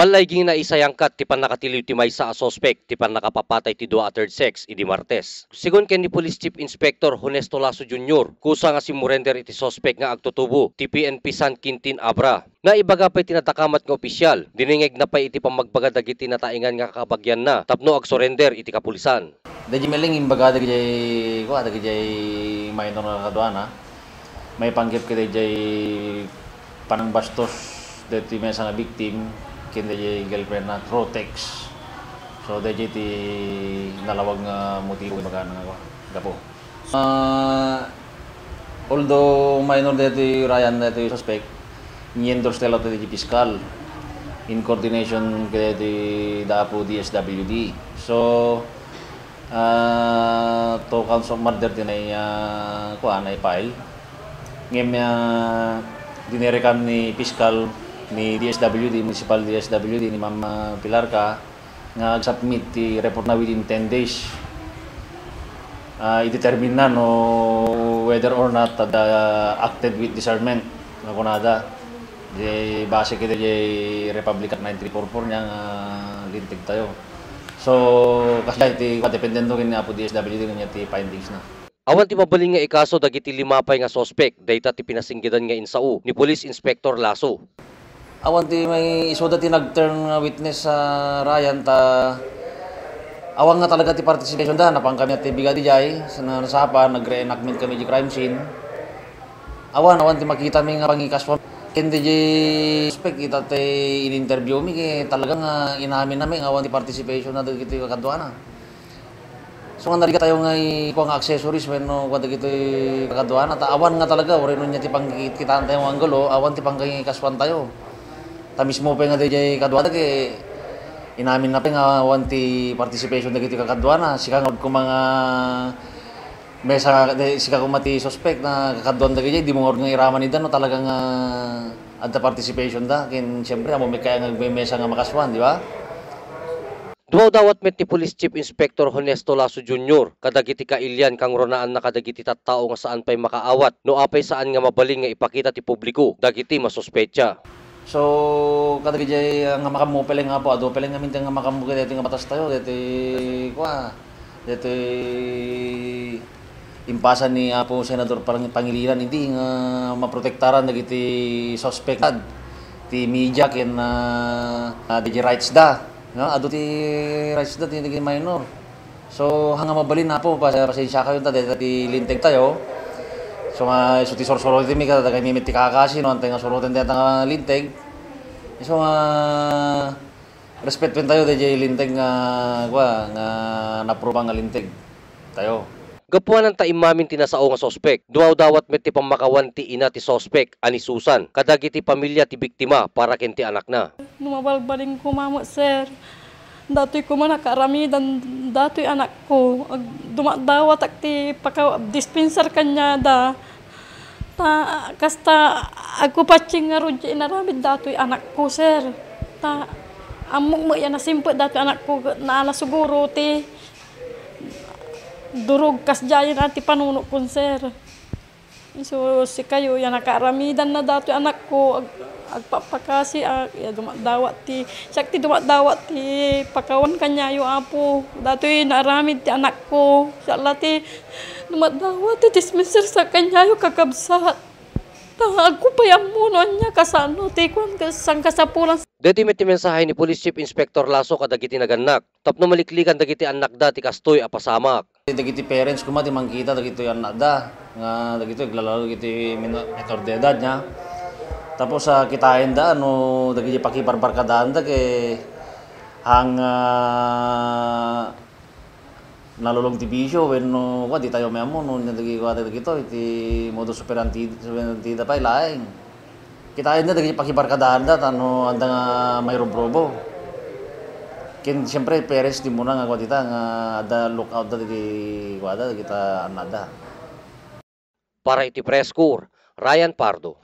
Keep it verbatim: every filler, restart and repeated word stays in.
Palaigi nga naisayangkat ti pannakatiliw ti maysa a suspek ti pannakapapatay ti dua a third sex idi Martes. Segun ken ni Police Chief Inspector Honesto Lasso Junior, kusa nga simmurender iti suspek nga agtutubo ti P N P San Quintin Abra. Naibaga pay ti nadakamat nga opisyal, dinengngegna pay iti pammagbaga dagiti nataengan nga kakabagianna tapno agsurender iti kapulisan. Daydiay met laeng imbaga dagijay, kua, dagijay minor nga kaduana. Maipanggep kadaydiay panangbastos daytoy maysa nga victim ken daydiay girlfriend na through text. So, daydiay ti nalawag nga motibo, imbaga nga, kua, gapu. Ah, although minor daytoy, Ryan, daytoy suspect, ni-endorse latta ti piskal in coordination kadaytoy da Apo D S W D. So, ah, two counts of murder ti nai-, ah, kua, nai-file. Ngem, ah, dinerekan ni piskal ni D S W D, Municipal D S W D, ni Ma'am, ah, Pilarca, nga ag-submit ti report na within ten days. Ah, i-determine na no whether or not, ah, acted with discernment nga kunada. Di base kadaydiay Republic Act nine three four four nga linteg tayo. So, kasdiay ti, dependendo ken ni Apo D S W D ken ti findings na. Awan ti mabalin nga ikaso dagiti lima pay nga suspek, dayta ti pinasinggedan nga insao ni Police Inspector Lasso. Awan ti maisuda ti nag-turn nga witness, ah, Ryan, ta awan nga talaga ti participation da. Napan kami ti biga dijay, sa nasapa, nag-reenactment kami di crime scene. Awan, awan ti makita mi nga pangikasuan. Ken dijay suspek, ita ti in-interview mi, ket talaga nga inamin na mi nga awan ti participation na dagiti kakaduana. So, nga narigat tayo nga i-, kua nga accessories wenno kua dagitoy kakaduana, ta awan nga talaga, uray no ania ti pangkit-, kitaan tayo nga anggulo, awan ti pangkikasuan tayo. Ta mismo pay nga daydiay kaduada, ket inamin na pay nga awan ti participation dagitoy kakaduana. Sika nga koma nga mesa nga, di, sika koma ti suspect na kakaduan dagitoy, di mo nga iraman ida no talaga nga adda participation da. Ken, siyempre, ammom met kaya nga agmemesa nga makasuan, di ba? Dumaw-dawat met ni Police Chief Inspector Honesto Lasso Junior kadagiti kailian kangrunaan na kadagiti tattao nga saan pay makaawat no apay saan nga mabalin nga ipakita ti publiko dagiti masuspetsa. So, kadagiti, ah, nga makammo pay laeng, Apo, adu pay laeng amin nga makammo kadagiti nga batas tayo, dagiti, kua, dagiti impasan ni Apo Senador Pang-, Pangilinan idi nga maprotektaran dagiti suspect, ti media ken, ah, ah, dagiti rights da. No, adu ti rights da ti dagiti minor. So, haan nga mabalin, Apo, pas-, pasensiakayon ta dayta ti linteg tayo. So, nga, isu ti sursuroten mi kada dagiti met ti kakasi, no, ania nga suroten dayta nga linteg. So, nga, respetoen tayo daydiay linteg nga, kua, nga naproba nga linteg tayo. Gapuanan ta immamin ti nasao nga suspek, dumaw-dawat met ti pammakawan ti ina ti suspek a ni Susan kadagiti pamilia ti biktima para ken ti anakna. No mabalbalin koma met, sir, datoy koma nakaaramidan datoy anakko. Ag-, dumaddawatak ti paka-, dispenser kaniada. Ta, kasta, agkupatsing ngarud ti inaramid datoy anakko, sir. Ta, ammok met ya nasimpet datoy anakko, naala siguro ti durog kasdiay ti panunotko, sir. Isu sikayo, ya nakaaramidanna datoy anakko, ag-, agpapakasiak, ya dumadawat ti, siak ti dumadawat ti pakawan kaniayo, Apo. Datoy naaramid ti anakko. Siak la ti dumadawat ti dispenser sa kaniayo, kakabsat. Ta agko pay ammo no ania kasano ti kuan, kas-, sangkasapulan. Daytoy met ti mensahe ni Police Chief Inspector Lasso kadagiti nagannak tapno maliklikan dagiti annakda ti kastoy a pasamak. Dagiti parents koma ti mangkita dagitoy annakda nga dagitoy aglalalo dagiti min-, minor de edad nia. Tapos, ah, kitaenda no dagiti pakibarbarkadaanda ket haan nga nalulong ti bisio wenno, kua, di tayo maammo no ania dagiti kua dagitoy ti modus operandi, operandida pay laeng. Kitaenda dagiti pakibarkadaanda ta no anda nga mairubrubo. Ken, siyempre, parents, di mo na nga kua dita nga adda lookout da dagiti kuada, dagita annada. Para iti Press Corps, Ryan Pardo.